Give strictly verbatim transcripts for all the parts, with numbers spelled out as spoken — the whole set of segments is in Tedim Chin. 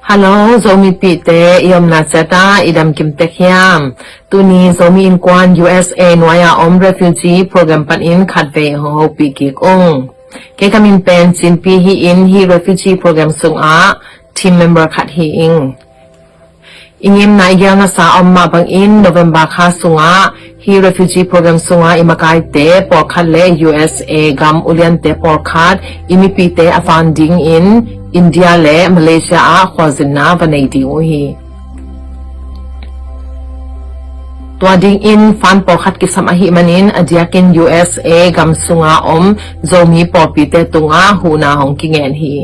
Hallo, Zomipihte, i omna ciat ah i damkim tek hiam? Tuni Zomi Innkuan U S A nuai-a om refugee program panin khatvei hong hopih kik ung. Kei ka min pen Cinpi hi-in, hih refugee program sungah team member khat hi ing. I ngimna i gelnasa om mah bangin November kha sungah hih refugee program sungah i makaite pawlkhat le U S A gam uliante pawlkhat i mipite a van dingin India le Malaysia ah khualzinna va nei ding uh hi. Tua dingin fan pawlkhat kisam ahih manin a diakin U S A gam sunga om Zomi pawlpite tungah huhna hong kingen hi.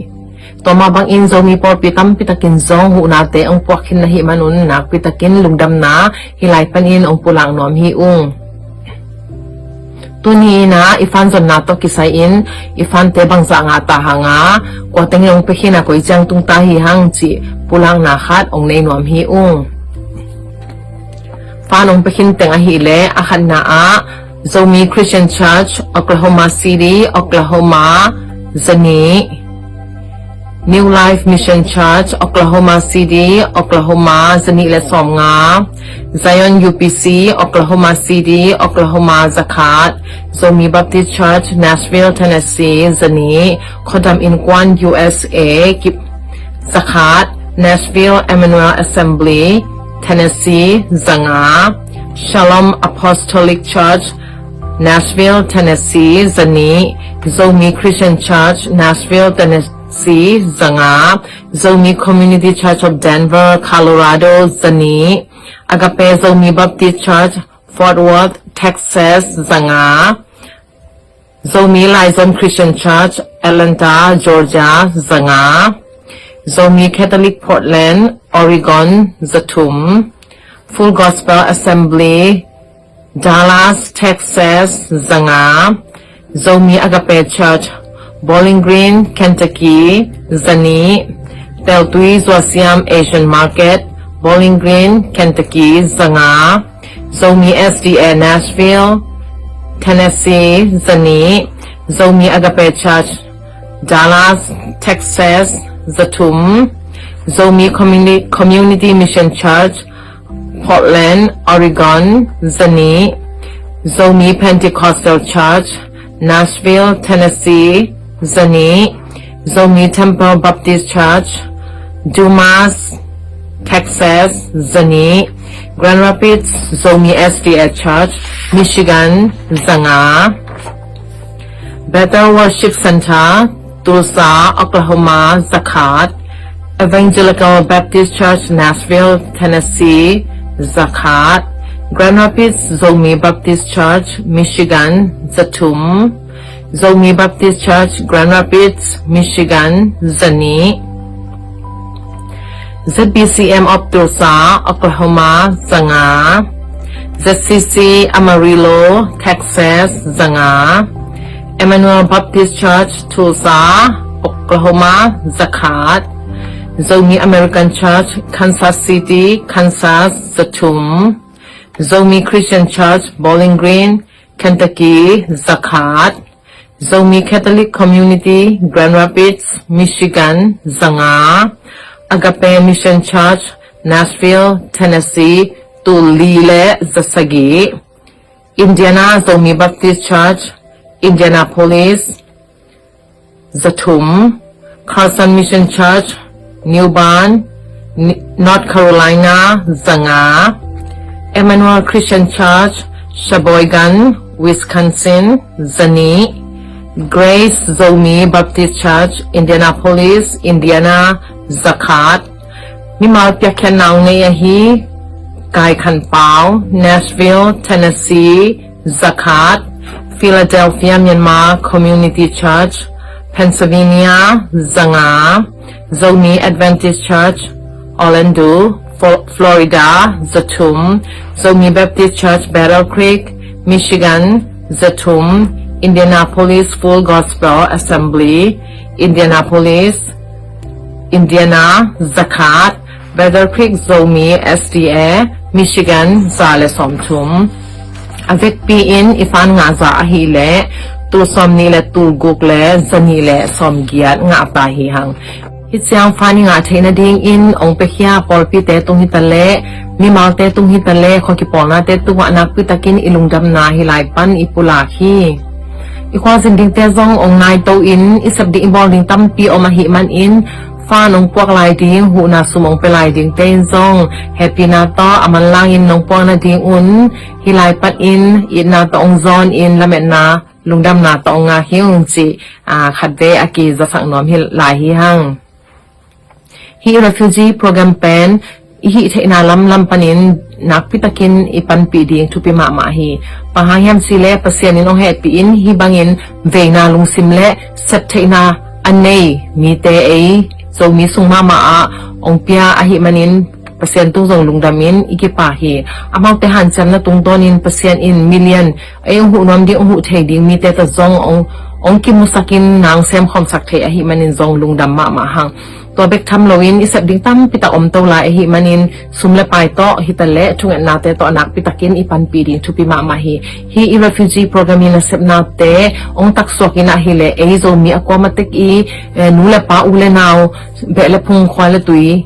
Tua mah bangin Zomi pawlpi tampi takin zong huhnate hong puak khin na hih manun nakpi takin lungdamna hih lai panin hong pulak nuam hi ung. Tuni in ah i fan zonna tawh kisai-in i fante bangzah ngah ta hang a, kua teng in hong pia khin a, koi ciang tung ta hi hang cih pulakna khat hong nei nuam hi ung. Fan hong pia khin teng ahih leh a khatna ah Zomi Christian Church, Oklahoma City, Oklahoma, za nih. New Life Mission Church, Oklahoma City, Oklahoma, za nih le sawmnga. Zion U P C, Oklahoma City, Oklahoma, za khat. Zomi Baptist Church, Nashville, Tennessee, za nih. Khuadam Innkuan U S A, kip, za khat. Nashville Emmanuel Assembly, Tennessee, za nga. Shalom Apostolic Church, Nashville, Tennessee, za nih. Zomi Christian Church, Nashville, Tennessee, za nga. Zomi Community Church of Denver, Colorado, za nih. Agape Zomi Baptist Church, Fort Worth, Texas, za nga. Zomi Laizom Christian Church, Atlanta, Georgia, za nga. Zomi Catholic Portland, Oregon, za thum. Full Gospel Assembly, Dallas, Texas, za nga. Zomi Agape Church, Bowling Green, Kentucky, za nih. Teltui Zuasiam Asian Market, Bowling Green, Kentucky, za nga. Zomi S D A Nashville, Tennessee, za nih. Zomi Agape Church, Dallas, Texas, za thum. Zomi Communi-, Community Mission Church, Portland, Oregon, za nih. Zomi Pentecostal Church, Nashville, Tennessee, za nih. Zomi Temple Baptist Church, Dumas, Texas, za nih. Grand Rapids Zomi S D A Church, Michigan, za nga. Bethel Worship Center, Tulsa, Oklahoma, za khat. Evangelical Baptist Church, Nashville, Tennessee, za khat. Grand Rapids Zomi Baptist Church, Michigan, za thum. Zomi Baptist Church, Grand Rapids, Michigan, za nih. Z B C M of Tulsa, Oklahoma, za nga. Z C C Amarillo, Texas, za nga. Emmanuel Baptist Church, Tulsa, Oklahoma, za khat. Zomi American Church, Kansas City, Kansas, za thum. Zomi Christian Church, Bowling Green, Kentucky, za khat. Zomi Catholic Community, Grand Rapids, Michigan, za nga. Agape Mission Church, Nashville, Tennessee, tul li le za sagih. Indiana Zomi Baptist Church, Indianapolis, za thum. Carson Mission Church, New Bern, N-, North Carolina, za nga. Emmanuel Christian Church, Sheboygan, Wisconsin, za nih. Grace Zomi Baptist Church, Indianapolis, Indiana, za khat. Mimal piakkhiatna hong nei ahi Kai Khan Pau, Nashville, Tennessee, za khat. Philadelphia Myanmar Community Church, Pennsylvania, za nga. Zomi Adventist Church, Orlando, Fo-, Florida, za thum. Zomi Baptist Church, Battle Creek, Michigan, za thum. Indianapolis Full Gospel Assembly, Indianapolis, Indiana, za khat. Battle Creek Zomi S D A, Michigan, za le sawmthum. A vekpi in i fan ngah zah ahih leh tul sawmnih le tul guk le za nih le sawmgiat ngah ta hi hang. Hih ciang fund i ngah theih nadingin ong piakhia pawlpite tung hitaleh, mimalte tung hitaleh, khua kipawlnate tungah nakpitakin i lungdamna hih lai pan i pulak hi. I khualzin dingte zong ong naito in, i sep ding i bawl ding tampi om ahih manin, fund ong puak lai ding, huhna sum ong pia lai dingte in zong hehpihna tawh a manlangin nong puak nadingun, hih lai panin itna tawh ong zawnin lametna lungdamna tawh ong ngak hi ung cih, aa, khatvei a kizasak nuam hi lai hi hang. Hih refugee program pen i hih theihna lamlam panin nakpitakin i panpih ding thupi mahmah hi. Bang hang hiam cihleh Pasian in ong hehpih in hih bangin veina lungsim le sep theihna a nei mite ei Zomi sung mahmah ah ong pia ahih manin Pasian tung zong lungdamin i kipah hi. Amaute hanciamna tungtawnin Pasian in milian ei ong huh nuam ding, ong huh thei ding mite tawh zong ong, ong kimusakin nang semkhawmsak thei ahih manin zong lungdam mahmah hang. Tua bek tham loin i sep ding tampi tak om to lai ahih manin sum le pai tawh hitaleh thungetnate tawh nakpitakin i panpih ding thupi mahmah hi. Hih i refugee program i nasepnate ong taksuak in ahih leh ei Zomi a kuamatek i, eh, nu le pa, u le nau, beh le phung, khua le tui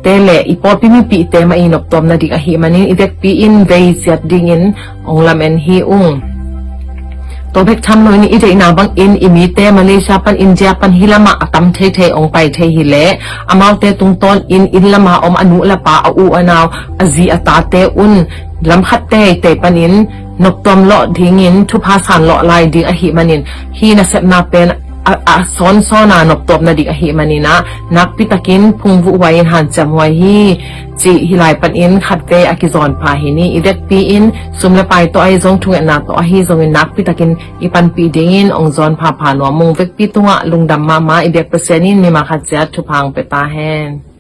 te le i pawlpi mipihte mah i noptuam nading ahih manin i dekpi in vei ciat dingin ong lamen hi ung. Tua bek tham loin i deihna bangin i mite Malaysia pan, India pan hih lamah a tam theithei ong pai thei hileh amaute tungtawnin inn lama om a nu le pa, a u a nau, a zi a tate un lamkhat teitei panin noptuam lawh dingin thupha san lawh lai ding ahih manin hih nasepna pen a, a sawnsawn a noptuam nading ahih manin ah nakpitakin phungvuh huai in hanciam huai hi cih hih lai panin khatvei a kizawn pha hi ni. I dekpi in sum le pai tawh ahi zong thungetna tawh ahi zongin nakpitakin i panpih dingin ong zawn phapha nuam ung. Vekpi tungah lungdam mahmah. I biak Pasian in mimal khat ciat thupha ong pia ta hen.